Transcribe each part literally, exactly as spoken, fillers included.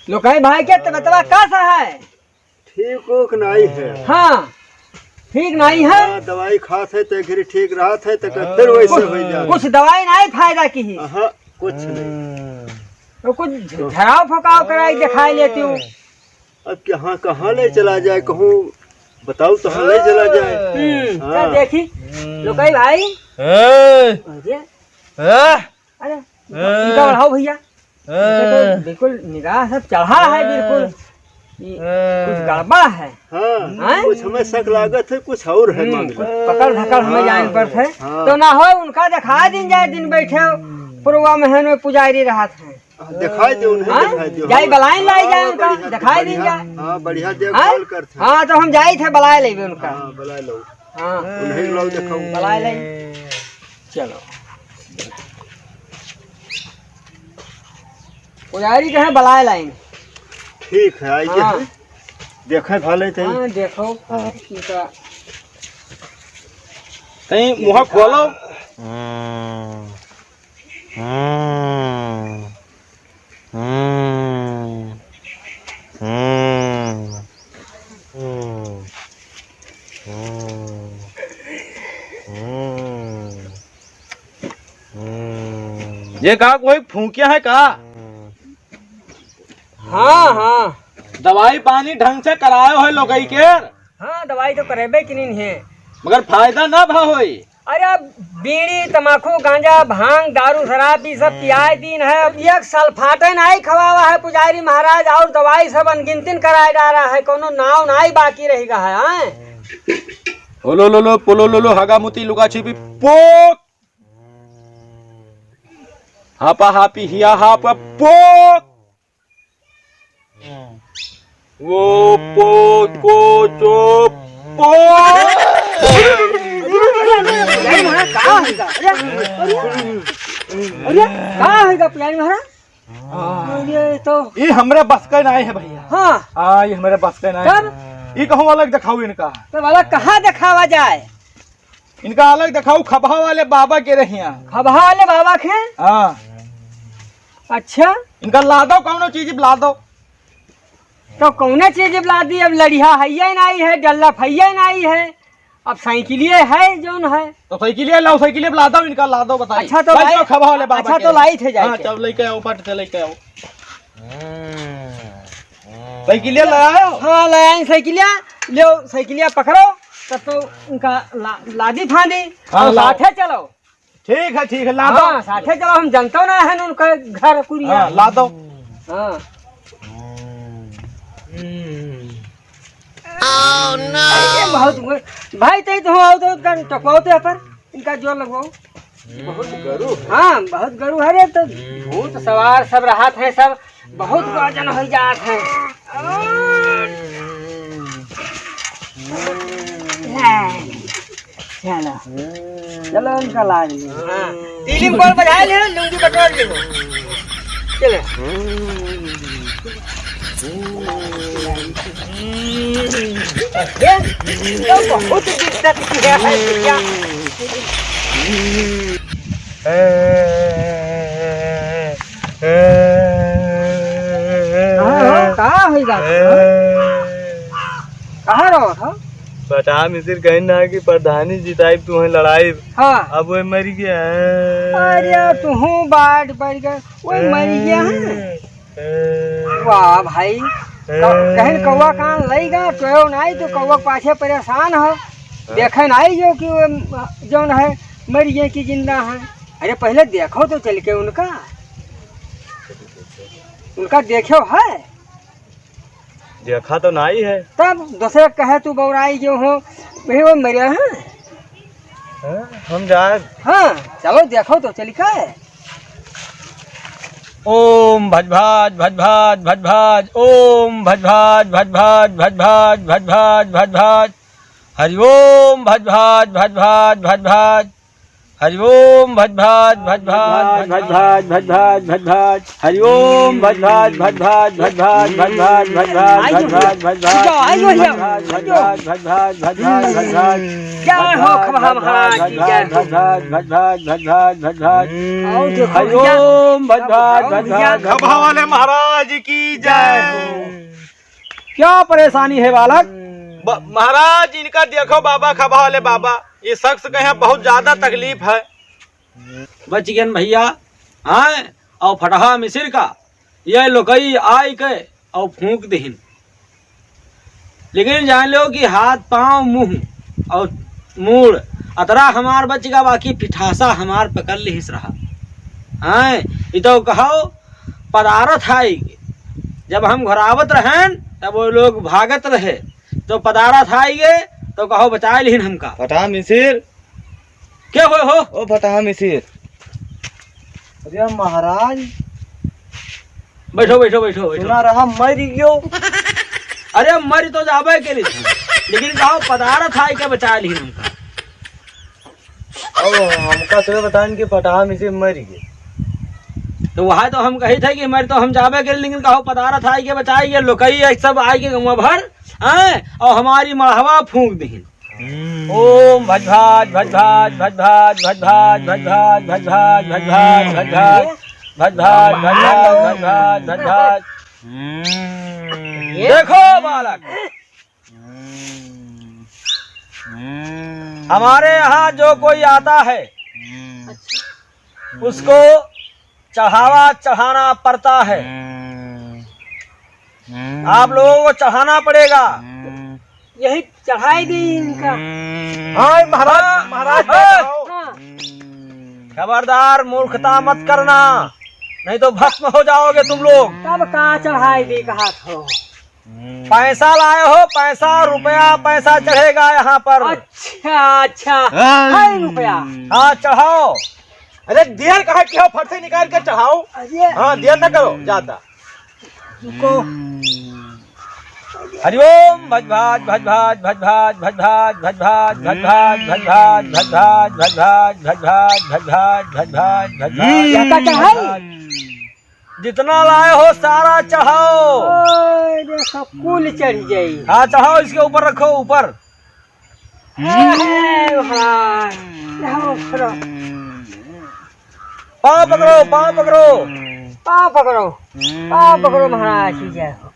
लुकई भाई के तबियतवा कैसा है? ठीक ओक नाई है। हाँ, ठीक नाई है। हाँ, दवाई खात है तो फिर ठीक रहत है तो फिर वैसे हो जाए। कुछ दवाई नाई फायदा की ही। हाँ, कुछ नहीं। तो कुछ झराव फुकाव कराई दिखाई लेती हूँ। अब कहाँ, कहाँ ले चला जाए, कहूँ बताओ तो हाँ ले चला जाए। हम्म, हाँ। तो देखी, लुकई भाई। ए। अरे। ए। अरे, ए। इनका बढ़ाओ भैया। ए। इनका तो बिल्कुल निगाह सब चढ़ा है बिल्कुल। ये ए। कुछ गड़बड़ है। हाँ, हैं? कुछ हमें शक लागत है, कुछ और है हम्म, मामला। कुछ पकड़ धकड़ हमें हाँ, जान पड़त है। हाँ। तो ना हो, उनका दिखा दिन जाए, दिन बैठे हो, पुरवा महन में पुजारी रहत है। हाँ, दिखाई दे उन्हें, हाँ? दिखाई दे। जाई हाँ। बलाइन लाई जाए हाँ, उनका, बढ़िया, दिखाई बढ़िया। दिन जाए। हाँ, बढ़िया हाँ? देखभाल करते हैं। हाँ, तो हम जाई थे बलाए लेबे उनका। हाँ, बलाए लो। हाँ। उन्हें लो दिखाओ। बलाए लाई। चलो। पुजारी कहे बलाए लाइन। ठीक है, आइए हाँ। हम देखें भले तई। हाँ, देखो। हाँ। इनका कहीं मुँह खोलो। हम्म। हम्म। हम्म। हम्म। हम्म। हम्म। हम्म। ये का कोई फूंकिया है का? हाँ, हाँ। दवाई पानी ढंग से करायो है लोगई के? हाँ, दवाई तो करेबे किनिन है। मगर फायदा ना भा होई। अरे, अब बीड़ी, तमाकू, गांजा, भांग, दारू, शराब, ई सब पियाए दीन है। अब एक साल फाटे नाई खवावा है पुजारी महाराज, और दवाई सब अनगिनतिन कराए डारा है, कोनो नाव नाई बाकी रहि गा है, हैं? होलो लो लो, पोलो लो लो, हागा मुती, लुका छिपी, पोक। हापा हापी, हिया हापा, पोक। वो पो को चो पो। अरे, अरे, अरे, का होइगा? अरे, अरे, अरे, का होइगा पुजारी महाराज? अरे, तो ये हमरे बस का नाई है भैया। हाँ। हाँ, ये हमरे बस का नाई है। तब? ये कहूँ अलग दिखाओ इनका। तब अलग कहाँ दिखावा जाए? इनका अलग देखाऊ, खबहा वाले बाबा के रहिया। खबहा वाले बाबा के? हाँ। अच्छा। इनका लादो, कौनो चीज लादो। तो कौनो चीज लादी, अब लड़िया हइये नाई है, डल्ला फइये नाई है, अब साइकिलिये है जौन है। तो साइकिलिये लाओ, साइकिलिये लादो, इनका लादो बताई। अच्छा, तो लाई लाई, जाओ खबहा वाले बाबा अच्छा, के। तो लाई थे जाए हाँ, के। चल लेके आओ, पट से लेके आओ। साइकिलिया ले आयो? हाँ, ले आई साइकिलिया। लो, साइकिलिया पकड़ो, तब तो उनका ला-, लादी फांदी हाँ, और लाओ। साथे चलो। ठीक है, ठीक है, लादो। हाँ, साथे चलो, हम जनतो ना है उनका घर कुरिया। हाँ, लादो। हाँ। अरे, बहुत गु-, भाई, तई तो आओ तो कन टकवाओ तो पर। इनका जोर लगवाओ। बहुत गरु है। हाँ, बहुत गरु है रे, तो भूत सवार सब रहत है, सब बहुत वजन हो जात है। चलो, चलो, इनका लाज ले। हाँ, तीन गोल बजा ले, लुंगी बटोर ले। चले। ये तो बहुत दिक्कत किया है भैया। हाँ, हाँ, का होइगा? कहाँ रहो था? बता मिसिर कहीं ना कि प्रधानी जिताई तू है लड़ाई। हाँ। अब वो मर गया है। अरे तू बाट बढ़ गए, वो मर गया है। वाह भाई, क-, कहन कौवा कान लइगा, टोयो नाई तो कौवा के पाछे परेशान हो। देखे नाई जो कि वो, जौन है, मर गए कि जिंदा है। अरे पहले देखो तो चल के उनका, उनका देखो है। देखा तो नाई है। तब दूसरे कहे तू बौराई जो हो, वही वो मरे हैं। हैं? हम जाए। हाँ, चलो देखो तो चली का है। ओम भज भाज भज भाज भज भाज, ओम भज भाज भज भाज भज भाज भज भाज भज भाज। हरि ओम भज भाज भज भाज भज भाज। हरि ओम भज भाज, भज भाज, भज भाज, भज भाज, भज भाज। हरि ओम भज भाज, भज भाज, भज भाज, भज भाज, भज भाज, भज भाज, भज भाज। आइयो, आइयो, आइयो। भज भाज, भज भाज, भज भाज, भज भाज। जय हो खबहा महाराज की जय हो। भज भाज, भज भाज, भज भाज, भज भाज। आओ देखो हरि भैया। ओम भज भाज, आओ भज भैया। भाज। खबहा वाले महाराज की जय हो। क्या परेशानी है बालक? ब-, महाराज, इनका देखो बाबा, खबहा वाले बाबा, ये शख्स के यहाँ बहुत ज्यादा तकलीफ है। बच गयन भैया, हाँ, और फटहा मिसिर का, ये लोकई आइ के और फूंक दिहिन। लेकिन जान लो कि हाथ, पाँव, मुंह और मूड़ अतरा हमार बच गा, बाकी पिठासा हमार पकड़ लिहिस रहा। हाँ, ये तो कहो, पदारथ आइगे। जब हम घोरावत रहेन, तब वो लोग भागत रहे, तो पदारथ आइगे, तो कहो बचाए लिहिन हमका। फटहा मिसिर। के होय हो? ओ फटहा मिसिर। अरे महाराज। बैठो, बैठो, बैठो, बैठो। सुना रहा मर गयो। अरे मर तो जाबे के लिए, लेकिन कहो पदारथ आइके बचाए लिहिन हमका। अब हमका से बताइन कि फटहा मिसिर मर गए। तो वहाँ तो हम कही थे कि मर तो हम जाबे के, लेकिन कहो पदारथ आइके बचाए, ये लोकई एक सब आइके गंवा भर, हैं? और हमारी मढ़वा फूंक दिहिन। ओम भज भाज, भज भाज, भज भाज, भज भाज, भज भाज। देखो बालक, हमारे यहाँ जो कोई आता है, उसको चढ़ावा चढ़ाना पड़ता है। आप लोगों को चढ़ाना पड़ेगा। यही चढ़ाई दी इनका। हाँ महाराज, महाराज, हाँ। हाँ। खबरदार, मूर्खता मत करना, नहीं तो भस्म हो जाओगे तुम लोग। तब का चढ़ाई दी कहा थो? पैसा लाए हो, पैसा, रुपया, पैसा चढ़ेगा यहाँ पर। अच्छा, अच्छा, हाँ। है रुपया। हाँ, चढ़ाओ। अरे देर कहाँ की हो, फट से निकाल के चढ़ाओ। अरे। हाँ, देर ना करो, जाता। रुको। हरि ओम भज भाज, भज भाज, भज भाज, भज भाज। क्या चढ़ाई? जितना लाए हो सारा चढ़ाओ। ओए, देखो, कुल चढ़ जाई। हाँ, चढ़ाओ, इसके ऊपर रखो, ऊपर। हे महाराज, रहो, रहो। पाँव पकड़ो, पाँव पकड़ो। पाँव पकड़ो, पाँव पकड़ो महाराज की जय हो।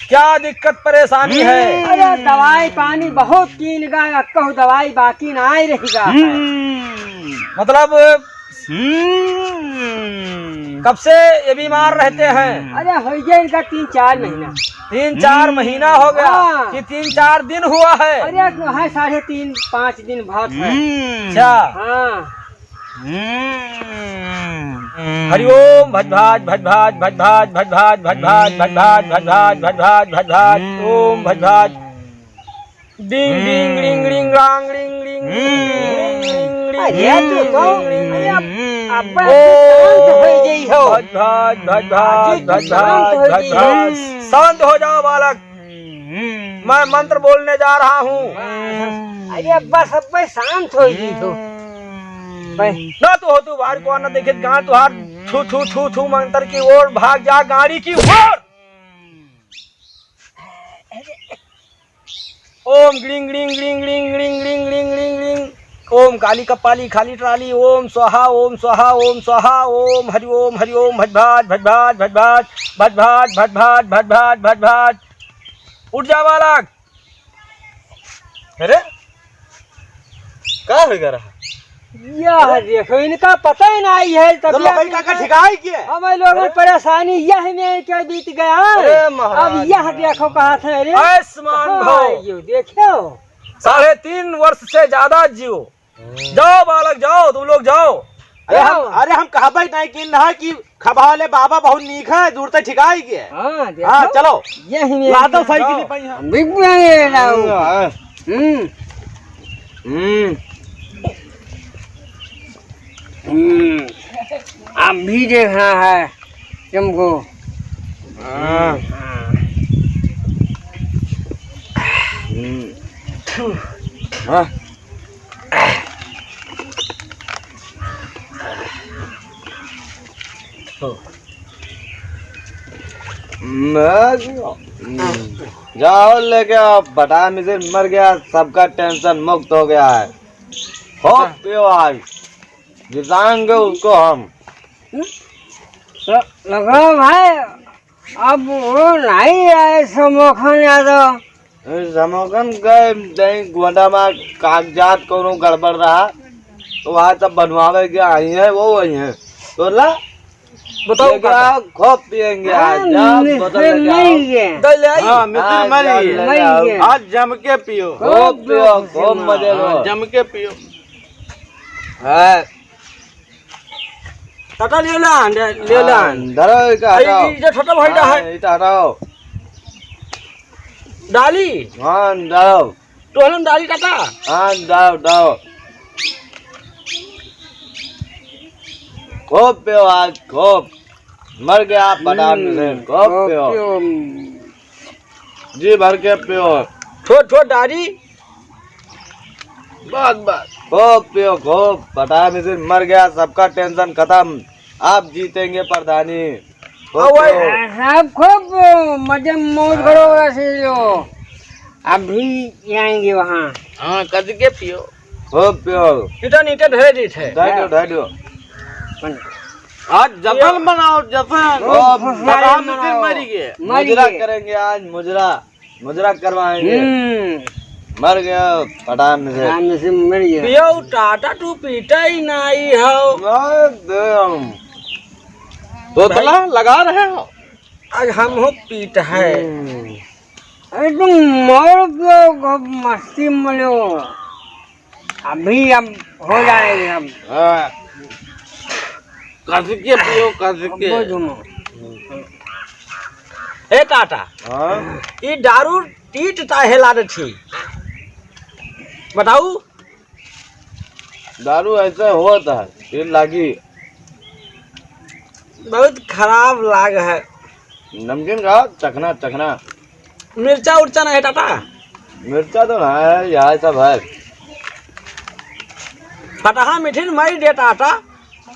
क्या दिक्कत परेशानी है? अरे दवाई पानी बहुत कीन गा, कहूँ दवाई बाकी ना आए रही गा। मतलब हम्म। कब से ये बीमार रहते हैं? अरे, हो गया इनका तीन चार महीना। तीन चार हम्म। महीना हो गया हाँ। कि तीन चार दिन हुआ है? अरे, तो है साढ़े तीन, पाँच दिन बहुत है। हम्म। अच्छा। हाँ। हम्म। हरि ओम भज भाज, भज भाज, भज भाज, भज भाज। ओम भज भाज। डिंग, डिंग, डिंग, डिंग, डांग, डिंग, डिंग, डिंग, डिंग, डिंग, अरे, तू तो, अरे, अब, अब शांत हो गई हो। भज, भज, भज, आज भज, तो शांत भज, हो भज, गई हो। शांत हो जाओ बालक, मैं मंत्र बोलने जा रहा हूँ। अरे, अब बस, अब मैं शांत हो गई हो। बस। ना तू हो, तू बाहर को आना देखे, गांड तुहार छू, छू, छू, छू, मंत्र की ओर भाग जा, गाड़ी की ओर। ओम ग्रीं ग्रीं ग्रीं ग्रीं ग्रीं ग्रीं ग्रीं ग्रीं ग्रीं। ओम काली कपाली खाली ट्राली, ओम स्वाहा, ओम स्वाहा, ओम स्वाहा, ओम हरि ओम, हरि ओम, भज भाज, भज भाज, भज भाज, भज भाज, भज भाज, भज भाज, भज भाज। उठ जा बालक। अरे, का हो गया रहा? यह देखो, इनका पता ही नहीं है, तो तब लोग ये का, का इनका, ठिकाई के? हमारे लोगों अरे? परेशानी यह में के बीत गया। अरे महाराज। अब यह देखो कहाँ थे रे? आयुष्मान हाँ, भव। यो देखो। साढ़े तीन वर्ष से ज्यादा जियो। हम्म। जाओ बालक, जाओ, तुम लोग जाओ। अरे हम, जाओ। अरे हम कहबे नहीं कि ना कि खबहा वाले बाबा बहुत नीक है, दूर से ठिकाई के। हाँ, देखो। हाँ, चलो। यही में ला दो साइकिल ही पाई है। हम भी पुराने लाओ। हाँ। हम्म। हम्म। हम्म। आप भी देखना है तुमको। हाँ। हम्म। हाँ। मैं, जाओ लेके आओ, फटाहा मिसिर मर गया, सबका टेंशन मुक्त हो गया है। खूब पियो आज, जिताएंगे उसको हम। तो लगा भाई, अब वो नहीं आए समोखन यादव। ए, समोखन गए, नहीं, गोंडा में कागजात कोनो गड़बड़ रहा, तो वहाँ सब बनवावे के आई हैं, वो वही हैं। तो ला, बताओ लेके काका। आओ, खूब पिएंगे आज, हाँ, जा, मिसिर बोतल लेके आओ। मरी गए। दे ले आई। हाँ, मिसिर हाँ, मरी जा, गए। ले मरी आओ। गए। आज जम के पियो। खूब पियो, खूब मजे लो। हाँ, जम के पियो। हाँ। टाटा ले ला, ले, ले ला। हाँ, धरो, इटा अरे, हटाओ। ये जो छोटा भाई हाँ, है। इटा हटाओ। डाली। हाँ, डालो। तो हम डाली टाटा। हाँ, डालो, डालो। खूब पियो आज, खूब। मर गया फटाहा मिसिर, हम्म, खूब खूब पियो। पियो। जी भर के पियो। छोट छोट डाली। बस, बस। खूब पियो, खूब। फटाहा मिसिर मर गया, सबका टेंशन खत्म। आप जीतेंगे प्रधानी। खूब अब वही पियो। हाँ, सब खूब मजे मौज करो वैसे जो। अभी जाएंगे वहाँ। हाँ, कद के पियो। खूब पियो। इटा नीचे धरे दी थे। ढाई दो, ढाई दो। आज जतन मनाओ, जतन। खूब फटाहा मिसिर मनाओ। मरी गए। मरी मुजरा गए। करेंगे आज, मुजरा। मुजरा करवाएंगे। हम्म। मर गया, फटाहा मिसिर। फटाहा मिसिर मर गया। पियो टाटा, तू पीटा ही नहीं हो। अरे देम। तोतला भाई। लगा रहे हो? आज हम हो पीट है। हम्म। अरे तुम मर गयो, खूब मस्ती में लो। अभी हम हो जाएंगे हम। हाँ। कस के पियो, कस के। अब बोल तुम। ए टाटा, हाँ? ई दारू तीत काहे लागत ही? बताऊ। दारू ऐसे होत है, फिर लागी। बहुत खराब लाग है। नमकीन खाओ, चखना, चखना। मिर्चा उर्चा नहीं टाटा? मिर्चा तो है, यही सब है। फटाहा मिठिन मारी दे टाटा,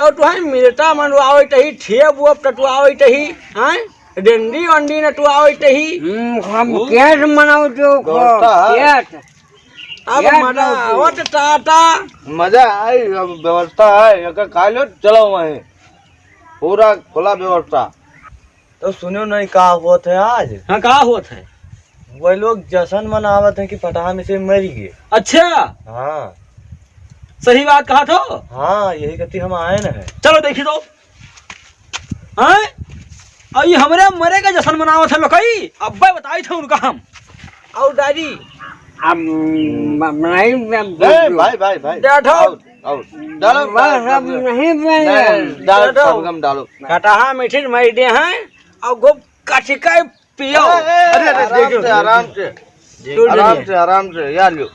और तुहे मिर्चा मंडवावे तही, ठेप उप टटवावे तही, हैं? डंडी वंडी नटवावे तही। हम्म, हम हम्म? कैसे मनाओ जो व्यवस्था है। कैसे? अब कैसे मजा मनाओ जो? आवत टाटा। मजा आई, अब व्यवस्था है, एक खा लो, चलो वहीं। पूरा खुला व्यवस्था। तो सुनो नहीं, का होत है आज? हाँ, का होत है? वही लोग जश्न मनावत हैं कि फटाहा मिसिर मरी गए। अच्छा। हाँ। सही बात कहा थो? हाँ, यही कहती हम आए न है। चलो देखी तो। हैं? और ये हमरे मरे का जश्न मनावत है लोकई? अब्बे बताई थे उनका हम। और दादी। अब म-, नहीं, मैं ए, भाई, भाई, भाई। बैठो। आओ, आओ। डालो, बस डालो, अब डालो। नहीं पिएंगे। नहीं, डालो, बैठो। सब कम डालो। फटाहा मिठिन मारी दे हैं, और खूब कस के पियो। ए, ए, अरे, अरे, आराम देखो। से, आराम से। तूल आराम देने। से, आराम से, या लियो।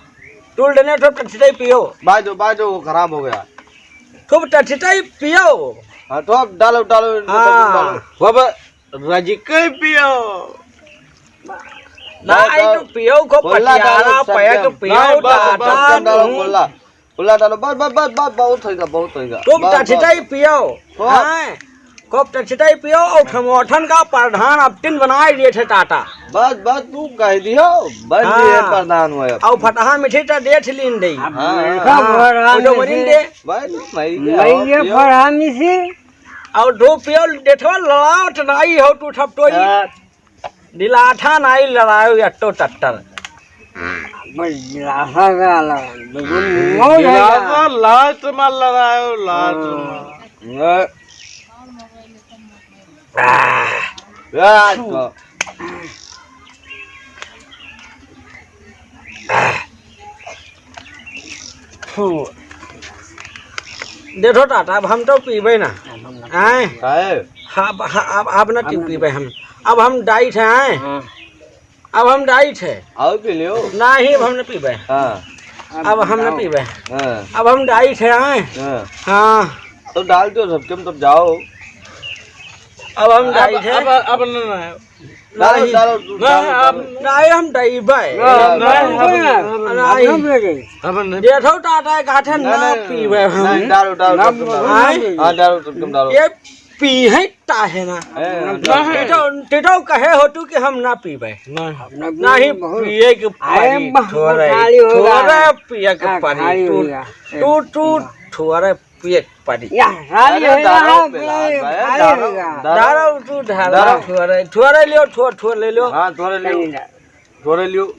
तूल देने, खूब टटटटाई पियो। बाय दो, बाय दो, वो खराब हो गया। खूब टटटटाई पियो। हाँ, तो अब डालो, डालो, इनको हाँ। डालो। खूब रजके पियो। ना, डालो, आई तो डालो। पियो, खूब खुला डालो, पटियाला, सब पैक जन। पियो, नहीं, बस, बस, टाटा, कम डालो, मुंह। खुला। खुला डालो, बस, बस, बस, बस, बहुत होइगा, बहुत होइगा। खूब बस, बस। टटटटाई पियो। खूब। हाँ, खूब टटटटाई पियो, और ठमोठन का प्रधान अब तीन बनाए दिए थे टाटा। बस, बस, तू कह दियो, बन हाँ। दिए प्रधान हुए अब। और फटाहा मिठिन तो देठ लीन दे। अब हाँ। मिठा हाँ, भरा वो जो मिठिन। मरीन दे। भाई, भाई, मैं आओ, ये पियो। फटाहा मिठिन। और दो पियो देठवा लड़ावत नाई हो तू ठपटोई। हाँ। दिलाठा नाई लड़ायो यट्टो टट्टर। बस दिलासा का लड़ाई, बिल्कुल मौज है दिलासा यार। लास्ट में लड़ायो, लास्ट हाँ। में। आह। यार तो। फू। देखो टाटा, अब हम तो पीबे ना। अब हम ना आए? काहे? हाँ, अब, हाँ, अब, अब ना अब ना पीबे हम। अब हम डाइट है, आए? हाँ। अब हम डाइट है। आओ पी लियो। नहीं, अब हम ना पीबे। हाँ। अब हम ना पीबे। हाँ। अब हम डाइट है, आए? हाँ। हाँ। तो डाल दो सबके, मतलब जाओ। अब हम अब, डाइट है। अब, अब ना, ना। डालो, नहीं। डालो, नहीं, डालो, अब डालो। नहीं, हम डइबे। नहीं, नहीं, नहीं, नहीं। नहीं। अब नहीं। देखो टाटा एक हाथे नहीं, ना नहीं, पीबे हम। नहीं, डालो, डालो, ना, तुम डालो। नहीं। हाँ, डालो, तुम, तुम डालो। ये पीहे ताहे ना। ए, टिटो, टिटो कहे हो तू कि हम ना पीबे। नहीं। नहीं, बहुत पिए के परी, थोड़े, थोड़े पिए के परी। तू, तू, तू थोड़े पिए के परी। अरे, दारू पिला दे, दारू, दारू, तू ढाला, दारू। थोड़े, थोड़े लियो, थोड़े, थोड़े लियो। हाँ, थोड़े लियो। थोड़े लियो।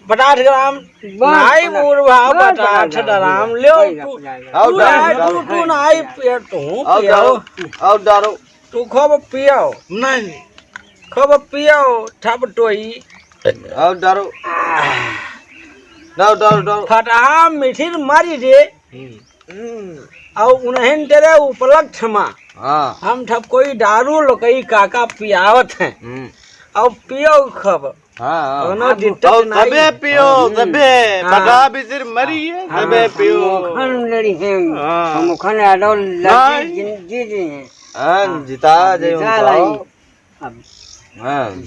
पचास ग्राम। बस, नाई पचास। मूड़ भाव, बस, पचास पचास ग्राम। लियो। कोई तू, ना, कोई ना। तू, तू नाई पिए, तू पियो। दारू, और दारू। तू खूब पियो। नहीं। खूब पियो, ठप टोई। और दारू। दारू, दारू, दारू। फटहा मिठिर मारी दे। हम्म। हम्म। और उन्हें तेरे उपलक्ष्य मा। हाँ। हम ठप कोई दारू लोकई काका पियावत हैं। हम्म। और पियो खूब। हाँ, हाँ। कौनो दिक्कत और नहीं। तबे पियो, हम्म। तबे। हाँ। पता भी सिर मरी है, हाँ, तबे पियो। मुखन लड़ी हैं। हाँ। मुखन आडो लगी नहीं। जिंदगी दी हैं। हाँ, हाँ, जिता जाए जिता उनको। लाई। अब हाँ।